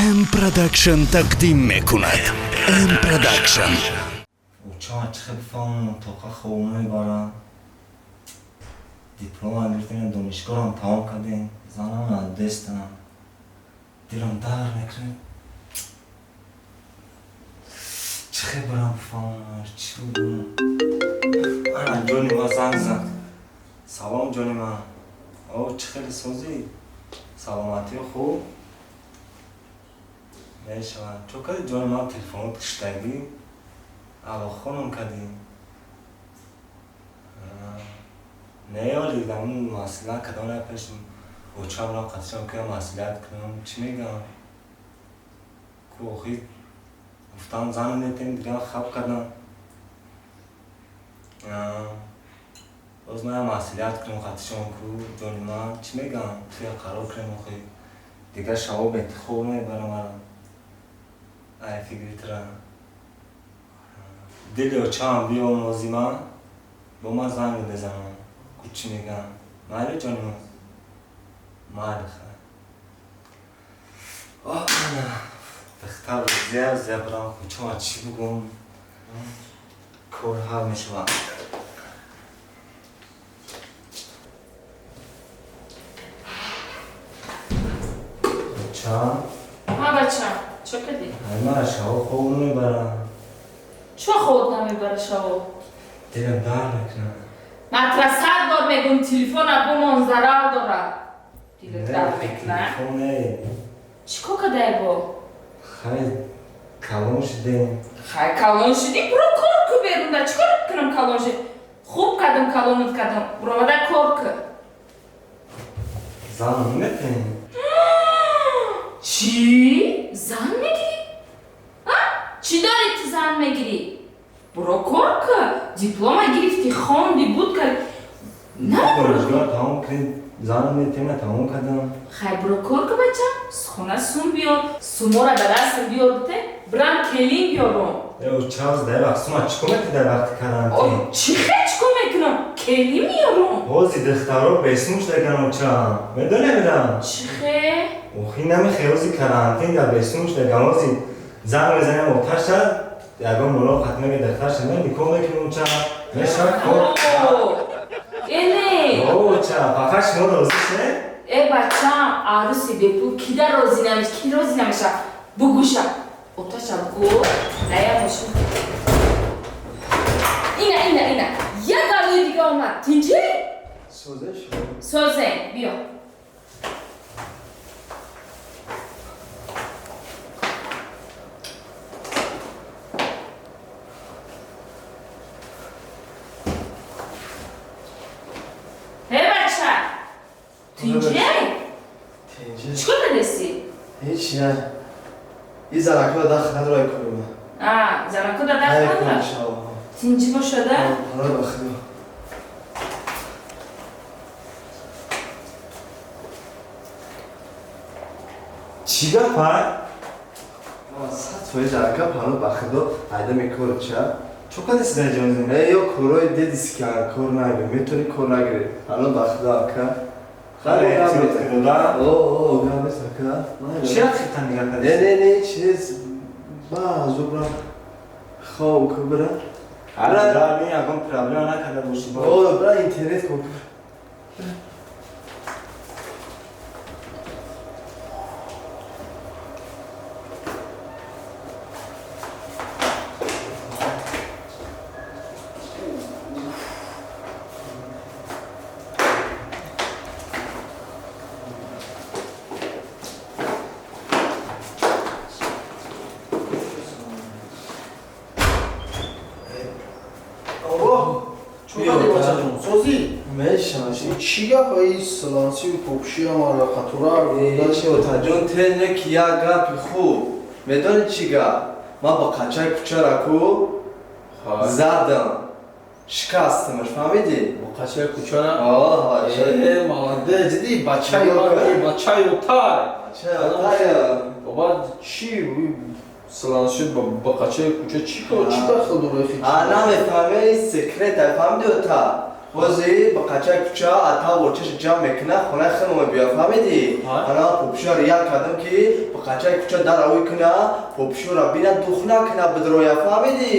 М Продакшн тақдим мекунад. М Продакшн. Очама чӣ хел бифаҳмонам, тоқа хоб мебарам. Дипломам гирифтем, донишгоҳам тамом кардем, занам надестам. Дилам дард мекунад. Чӣ хел барам бифаҳмонамаш, чӣ бигӯям? Ана ҷони ман занг зад. Салом, ҷони ман. О, чӣ хеле созӣ? Саломатиё хуб? Мешавад. Чо кардӣ, ҷони ман, телефонот киштагӣ? Алло, хонум кардӣ? Не, оли ҳамун маслиҳат кардам, на пеш очам рам қатишам ки маслиҳат кунам, чӣ мегӯям? Ку охир гуфтам зан метем, дигар хаб кардам. Боз ман маслиҳат кунам қатишон ку, ҷони ман, чӣ мегӯям? Туя қарор кунем охир. Дигар шаво бетихоб мебарам мара. Ай фикритра. Дили очаам биомӯзи ман, бо ман занг мезанам. Ку чӣ мегӯям? Майли, ҷони ман? Майли, хай. Духтар зия зия барам кучома чӣ бигӯм? Кор ҳал мешавад. Оча? Ҳа, бачам, чӣ кардӣ? Ай мара шаво хоб намебарам. Чо хоб намебара шаво? Дилам дард мекунад. Ман тра сад бор мегӯм, телефона бумон, зарар дорад. Дилат дард мекунад? Телефон не. Чӣ кор кардай бо? Хай, калон шудем. Хай, калон шудӣ, буро кор ку берунда. Чӣ кор кунам калон шуд? Хуб кардам, калонат кардам. Буромада кор ку. Зан наметем? Чӣ? Зан мегирӣ? А? Чӣ дорӣ ту зан мегирӣ? Буро кор ку. Диплома гирифтӣ, хонди, буд кардӣ. На. Донишгоҳ тамом кардем, зан метем, тамом кардам. Хай, буро кор ку, бачам. Хона сум биёр. Сумора дар дастам биёр бите. Брам келин биёрум. Э, чавз дар вақт сума чӣ кор мекунӣ дар вақти карантин? Чӣ хел чӣ кор мекунам? Келин меёрум. Ҳози духтаро бесум шудаган, очам. Медонем ирам? Чӣ хел? Охи намехе, ҳози карантин дар бесум шудаган, ҳози занг мезанем оташа, ягон мулоқат мега духтарша, ме никоҳ мекунем, оча. Мешавад кор. Эне. О, оча, фақат шумо розӣ шед? Э, бачам, арӯси бепул кида розӣ намеш, ки розӣ намеша? Бугӯша. Оташа бугӯ, дая мошин. Ина, ина, ина. Як алӯи дига омад. Тинҷӣ? Созе шумо? Созе, биё. Э, бача! Тинҷӣ? Тинҷӣ. Чӣ кор кардеси? Ҳеҷ не. И занако дахл надорай кунума. А, занако да дахл надорад? Тинҷӣ бошада? Паноҳ ба Худо. Чӣ гапа? 100% ака, паноҳ ба Худо, айда мекор ча? Чо кардеси дар ҷонзин? Э, ё корҳои дедискан, кор нагирӣ, метавонӣ кор нагирӣ. Паноҳ ба Худо, ака. Хале, дода? О, о, гап нест, ака. Чӣ ҳақиқатан нигоҳ Не, кардеси? не, не, чиз. Ба, зубра. Хоб ку бира. Ара, ягон проблема накарда бошӣ. О, бира интернет кор. Чӣ гап аи силансию попшиам қатура? Чӣ, отаҷон, тене ки як гапи хуб. Медонӣ чӣ гап? Ман ба қачаи кучара ку задам, шикастамаш, фаҳмидӣ? Бо қачаи кучара? Э, молодец, диди, бачаи бачаи отай. Баба, чӣ силансию ба қачаи куча чӣ кор, чӣ дахл дора? А, намефаҳмӣ, секрет, фаҳмидӣ, ота? Ҳозир ба қачаи кӯча атав очаша ҷамъ мекуна, хонаи хело мебиёд, фаҳмидӣ? Ана попушаро як кардам, ки ба қачаи кӯча дар авӣ куна, попушура бина, дух накуна, бидроя, фаҳмидӣ?